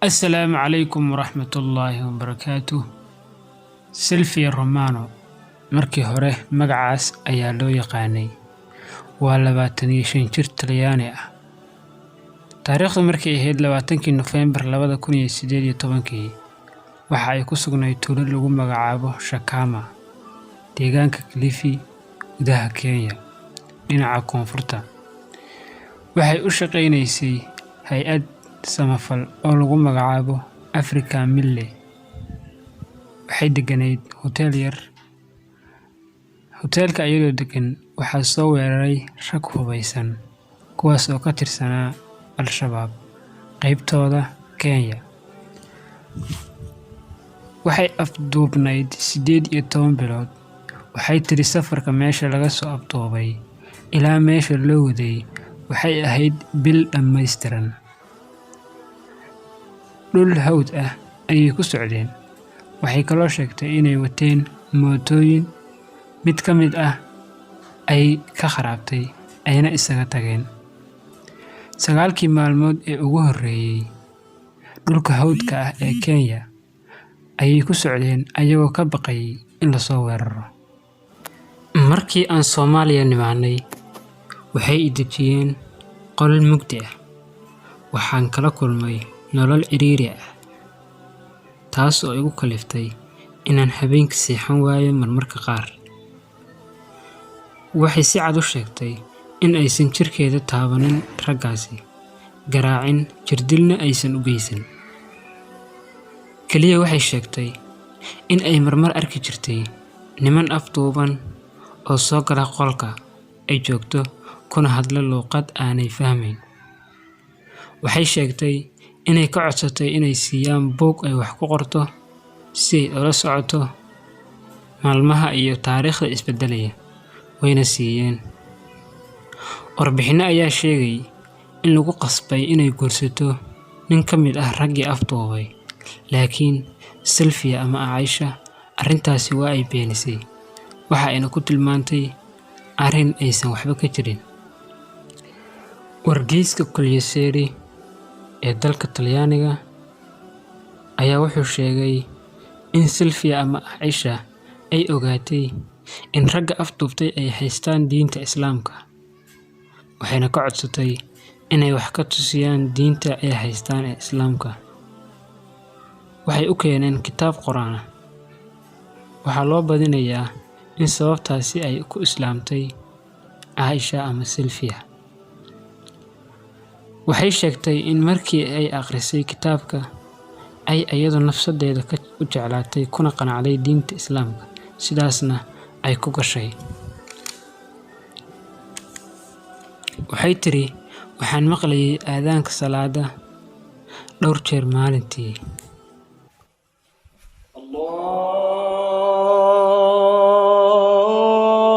Assalaamu calaykum waraxmatullaahi wabarakaatuh. Silvia Romano, markii hore magacaas ayaa loo yaqaanay, waa 25 jir Talyaani ah. Taariikhdu markay ahayd 20kii Nofeembar 2018, waxa ay ku sugnayd tuulo lagu magacaabo Shakama, deegaanka Kilifi, gudaha Kenya, dhinaca koonfurta. Waxay u shaqaynaysay hay'ad samafal oo lagu magacaabo Africa Mille. Waxay degganayd huteel yar. Huteelka iyadoo deggan waxaa soo weeraray rag hubaysan, kuwaas oo ka tirsanaa Al-Shabaab, qaybtooda Kenya. Waxay afduubnayd 18 bilood. Waxay tiri safarka meesha laga soo afduubay ilaa meesha loo waday waxay ahayd bil dhammaystiran. Dhul hawd ah ayay ku socdeen. Waxay kaloo sheegtay inay wateen mootooyin, mid ka mid ah ay ka kharaabtay, ayna isaga tageen. 9kii maalmood ee ugu horreeyay dhulka hawdka ah ee Kenya ayay ku socdeen ayagoo ka baqayay in la soo weeraro. Markii aan Soomaaliya nimaanay, waxay i dejiyeen qolal mugdi ah. Waxaan kala kulmay nolol ciriiri ah, taas oo igu kaliftay inaan habeenkii seexan waayo marmarka qaar. Waxay si cad u sheegtay in aysan jirkeeda taabanin raggaasi, garaacin, jirdilna aysan u geysan. Kaliya waxay sheegtay in ay marmar arki jirtay niman afduuban oo soo gala qolka ay joogto kuna hadla luqad aanay fahmayn. Waxay sheegtay inay ka codsatay inay siiyaan buug ay wax ku qorto si ay ula socoto maalmaha iyo taariikhda isbeddelaya, wayna siiyeen. Warbixinno ayaa sheegay in lagu qasbay inay guursato nin ka mid ah raggii afduubay, laakiin Silvia ama Aisha arrintaasi waa ay beenisay, waxa ayna ku tilmaantay arrin aysan waxba ka jirin. Wargeyska Corriere ee dalka Talyaaniga ayaa wuxuu sheegay in Silvia ama Aisha ay ogaatay in ragga afduubtay ay haystaan diinta Islaamka, waxayna ka codsatay inay wax ka tusiyaan diinta ay haystaan ee Islaamka. Waxay u keeneen kitaab Qur'aan ah. Waxaa loo badinayaa in sababtaasi ay ku islaamtay Aisha ama Silvia. Waxay sheegtay in markii ay akhrisay kitaabka ay iyadu nafsadeeda u jeclaatay kuna qanacday diinta Islaamka, sidaasna ay ku gashay. Waxay tiri, waxaan maqlayay aadaanka salaada dhowr jeer maalintii.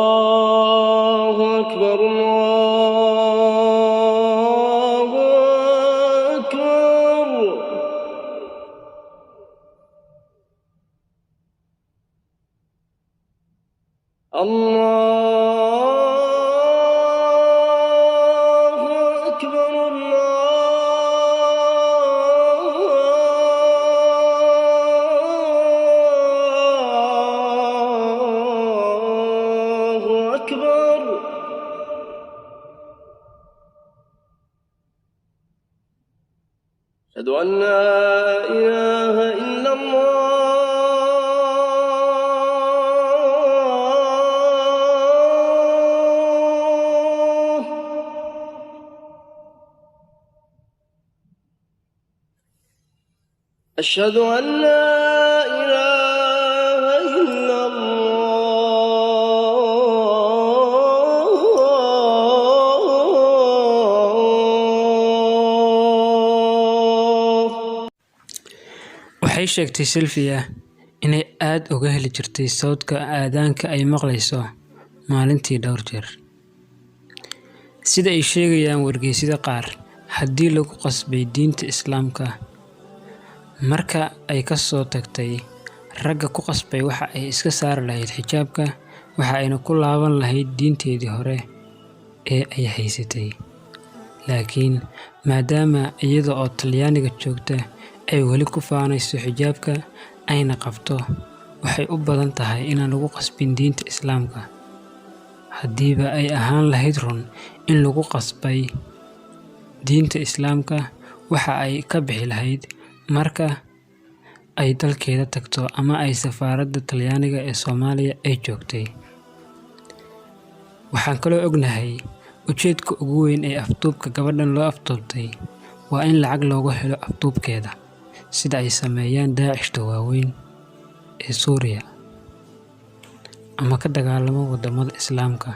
Allahu akbar, Allahu akbar. Allahu akbar, Allahu akbar. أشهد أن لا إله إلا الله. أشهد أن لا إله إلا الله. Waxay sheegtay Silvia inay aad uga heli jirtay sawdka aadaanka ay maqlayso maalintii dhowr jeer. Sida ay sheegayaan wargeysyada qaar, haddii lagu qasbay diinta Islaamka, marka ay ka soo tagtay ragga ku qasbay waxa ay iska saari lahayd xijaabka, waxa ayna ku laaban lahayd diinteedii hore ee ay haysatay. Laakiin maadaama iyada oo Talyaaniga joogta ay weli ku faanayso xijaabka ayna qabto, waxay u badan tahay inaan lagu qasbin diinta Islaamka. Haddiiba ay ahaan lahayd run in lagu qasbay diinta Islaamka, waxa ay ka bixi lahayd marka ay dalkeeda tagto ama ay safaaradda Talyaaniga ee Soomaaliya ay joogtay. Waxaan kaloo ognahay ujeedka ugu weyn ee afduubka gabadhan loo afduubtay waa in lacag loogu helo afduubkeeda, sida ay sameeyaan Daacishta waaweyn ee Suuriya ama ka dagaalamo waddamada Islaamka.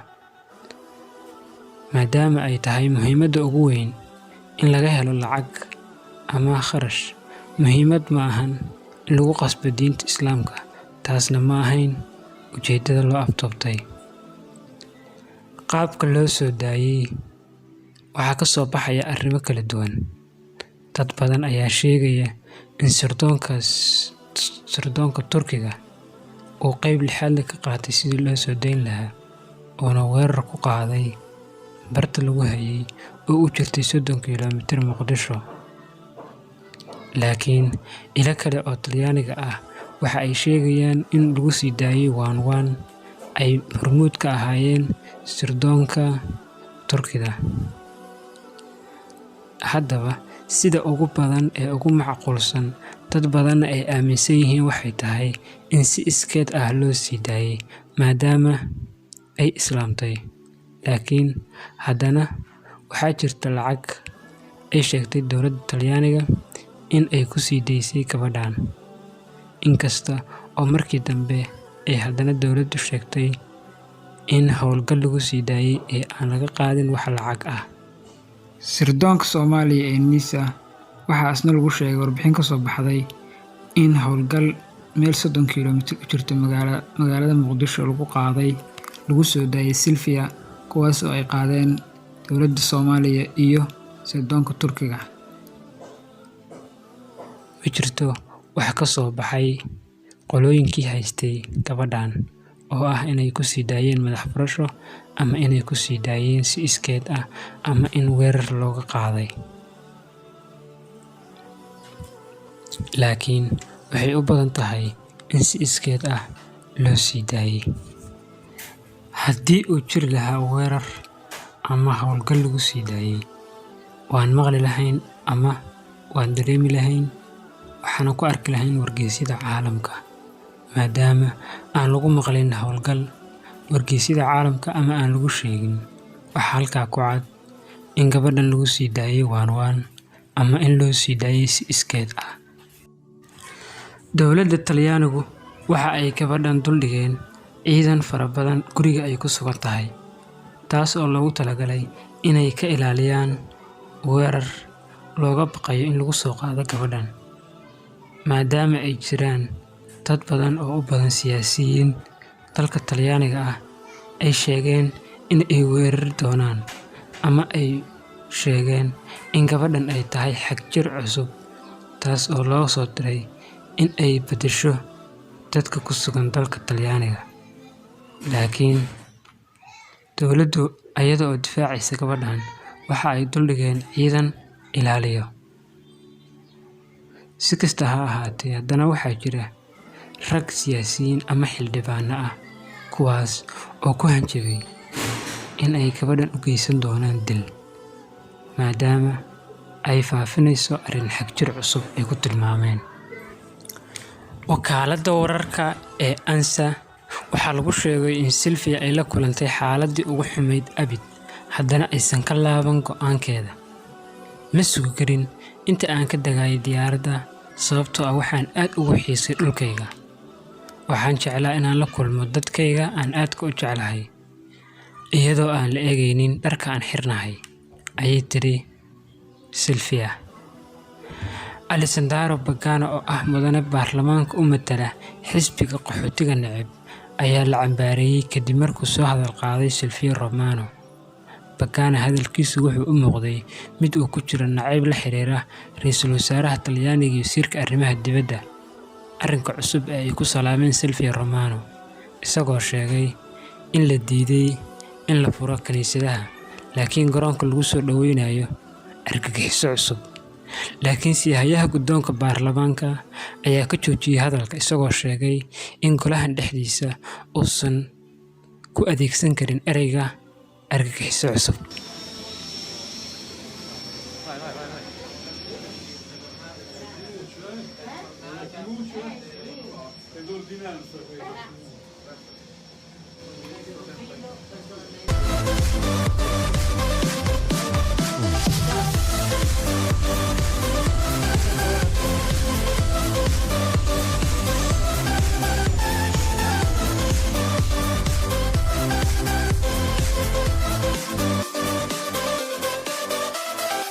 Maadaama ay tahay muhiimadda ugu weyn in laga helo lacag ama kharash, muhiimad ma ahan in lagu qasbo diinta Islaamka, taasna ma ahayn ujeeddada loo afduubtay. Qaabka loo soo daayay waxaa ka soo baxaya arrimo kala duwan. Dad badan ayaa sheegaya in sirdoonka Turkiga uu qayb lixaad leh ka qaatay sidii loo soo dayn lahaa, uuna weerar ku qaaday barta lagu hayay oo u jirtay 30 kiiloomitir Muqdisho. Laakiin ilo kale oo Talyaaniga ah waxa ay sheegayaan in lagu sii daayay waan waan ay hormuud ka ahaayeen sirdoonka Turkida. Haddaba, sida ugu badan ee ugu macquulsan, dad badanna ay aaminsan yihiin, waxay tahay in si iskeed ah loo sii daayay maadaama ay islaamtay. Laakiin haddana waxaa jirta lacag ay sheegtay dowladda Talyaaniga in ay ku sii daysay gabadhan. Inkasta oo markii dambe ay haddana dowladdu sheegtay in howlgal lagu sii daayay ee aan laga qaadin wax lacag ah. Sirdoonka Soomaaliya ee NISA waxaa isna lagu sheegay warbixin ka soo baxday in howlgal meel 30 kiiloomitir u jirta magaalada Muqdisho lagu qaaday lagu soo daayay Silvia, kuwaas oo ay qaadeen dowladda Soomaaliya iyo sirdoonka Turkiga. Ma jirto wax ka soo baxay qolooyinkii haystay gabadhan oo ah inay ku sii daayeen madax furasho ama inay ku sii daayeen si iskeed ah ama in weerar looga qaaday. Laakiin waxay u badan tahay in si iskeed ah loo sii daayay. Haddii uu jiri lahaa weerar ama howlgal lagu sii daayay, waan maqli lahayn ama waan dareemi lahayn, waxaana ku arki lahayn wargeysyada caalamka. Maadaama aan lagu maqlin howlgal wargeysyada caalamka ama aan lagu sheegin, waxaa halkaa ku cad in gabadhan lagu sii daayay waan waan ama in loo sii daayay si iskeed ah. Dowladda Talyaanigu waxa ay gabadhan duldhigeen ciidan fara badan guriga ay ku sugan tahay, taas oo loogu talagalay inay ka ilaaliyaan weerar looga baqayo in lagu soo qaado gabadhan. Maadaama ay jiraan dad badan oo u badan siyaasiyiin dalka Talyaaniga ah ay sheegeen in ay weerari doonaan ama ay sheegeen in gabadhan ay tahay xagjir cusub, taas oo loo soo diray in ay beddesho dadka ku sugan dalka Talyaaniga. Laakiin dowladdu ayada oo difaacaysa gabadhan waxa ay duldhigeen ciidan ilaaliyo. Si kasta ha ahaatee, haddana waxaa jira rag siyaasiyiin ama xildhibaano ah kuwaas oo ku hanjabay in ay gabadhan u geysan doonaan dil, maadaama ay faafinayso arrin xagjir cusub ay ku tilmaameen. Wakaaladda wararka ee ANSA waxaa lagu sheegay in Silvia ay la kulantay xaaladdii ugu xumayd abid, haddana aysan ka laaban go'aankeeda. "Ma sugi karin inta aan ka degayay diyaaradda sababtoo ah waxaan aad ugu xiisay dhulkayga. Waxaan jeclaa inaan la kulmo dadkayga aan aadka u jeclahay, iyadoo aan la eegaynin dharka aan xirnahay," ayay tiri Silvia. Alessandro Pagano oo ah mudane baarlamaanka u matala xisbiga qaxootiga neceb ayaa la cambaareeyay kadib markuu soo hadal qaaday Silvia Romano. Pagano hadalkiisu wuxuu u muuqday mid uu ku jiro nacayb la xiriira ra'iisul wasaaraha Talyaaniga iyo wasiirka arrimaha dibadda, arrinka cusub ee ay ku salaameen Silvia Romano, isagoo sheegay in la diiday in la furo kaniisadaha, laakiin garoonka lagu soo dhaweynayo argagixiso cusub. Laakiin siihayaha guddoonka baarlamaanka ayaa ka joojiyay hadalka, isagoo sheegay in golahan dhexdiisa uusan ku adeegsan karin ereyga argagixiso cusub.